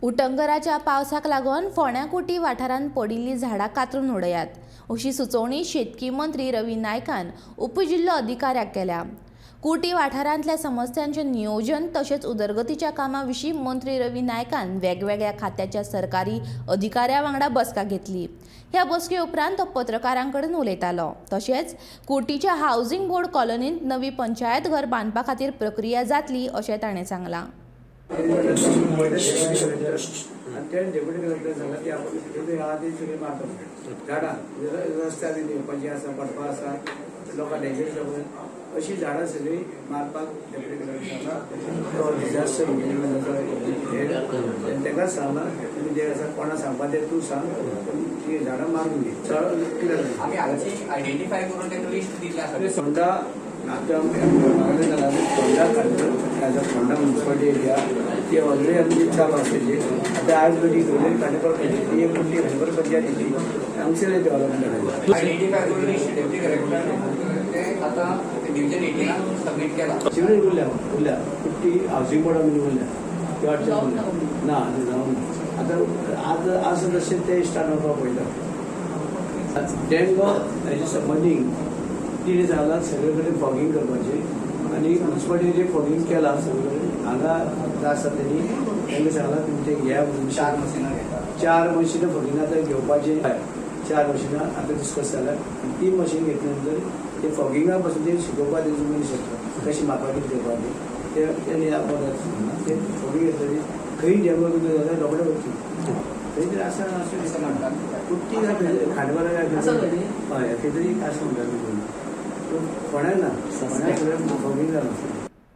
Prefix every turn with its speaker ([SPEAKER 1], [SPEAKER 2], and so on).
[SPEAKER 1] उटंगराच्या पावसाक लागून फोंड्या कुटी वाठारांत पडिल्लीं झाडां कातरून उडयात अशी सुचोवणी शेतकी मंत्री रवी नायकान उपजिल्लो अधिकाऱ्याक केल्या. कुटी वाठारांतल्या समस्यांचें नियोजन तशेंच उदरगतीच्या कामां विशीं मंत्री रवी नायकान वेगवेगळ्या खात्याच्या सरकारी अधिकाऱ्यां वांगडा बसका घेतली. ह्या बसके उपरांत तो पत्रकारां कडेन उलयतालो. तशेंच कुटीच्या हावजिंग बोर्ड कॉलनींत नवी पंचायत घर बांदपा खातीर प्रक्रिया जातली अशें ताणें सांगलां.
[SPEAKER 2] आणि ते डेप्युटी कलेक्टर सांगला की आपण तिथे आहा ती सगळी मारता झाडां रस्त्यार बी येवपाची आसा, पडपा आसा, लोकांक डेंजर जावप, अशी झाडां सगळी मारपाक डेप्युटी कलेक्टर सांगला. तो डिझास्टर मॅनेजमेंटाचो हेड, ताकाच सांगला, तुमी जे आसा कोणा सांगपा तें तूं सांग, पूण ती झाडां मारून घे, चड कितें.
[SPEAKER 3] आमी हाची आयडेंटिफाय करून तांकां लिस्ट दिल्लें आसा.
[SPEAKER 2] फोंडा आतां मागणें जाला, Ponda as a Ponda municipality area ती ऑलरेडी आमची चालू आसा तेजी. आतां आयज मिटींग दवरली खांडेपार पंचायती, एक कुट्टी खांडेपार पंचायतीची हांगसर डेव्हलपमेंट.
[SPEAKER 3] आयडेंटिफाय करून लिस्ट डेप्युटी कलेक्टरान ते आतां डिविजन 18 सबमीट केला.
[SPEAKER 2] सगळी उरल्या उरल्या कुट्टी हावसिंग बोर्डा बीन उरल्या, ती अडचण उरल्या ना, आतां जावंक ना. आतां आतां आसा तशें ते स्टार्ट वचपाक पळयता. डेंगो हेजे संबंदीत कितें जालां, सगळे कडेन फॉगिंग करपाचें आनी म्युनिसिपालिटीचें फॉगिंग केलां सगळे कडेन. हांगा आसा तेणी तांकां सांगलां, तुमी ते घेया म्हणून.
[SPEAKER 3] चार मशिनां घेता.
[SPEAKER 2] चार मशिनां फॉगिंग आतां घेवपाचीं, चार मशिनां आतां डिस्कस जाल्या. आनी ती मशीन घेतल्या नंतर ते फॉगिंगा पासून ते शिकोवपा तेंचो मनीस येतलो, कशें मारपाक कितें करपाचें ते तेणी आपण ते फॉगिंग घेतली, खंय डेंगो कितें जाल्यार रोखडे वचूं खंय तरी आसा अशें.
[SPEAKER 3] असं म्हणटात.
[SPEAKER 2] कुट्टी खांडेपारा हय, खंय तरी आसा म्हणटात, पूण फोंड्या ना, फोंड्या सगळें फॉगिंग जालां.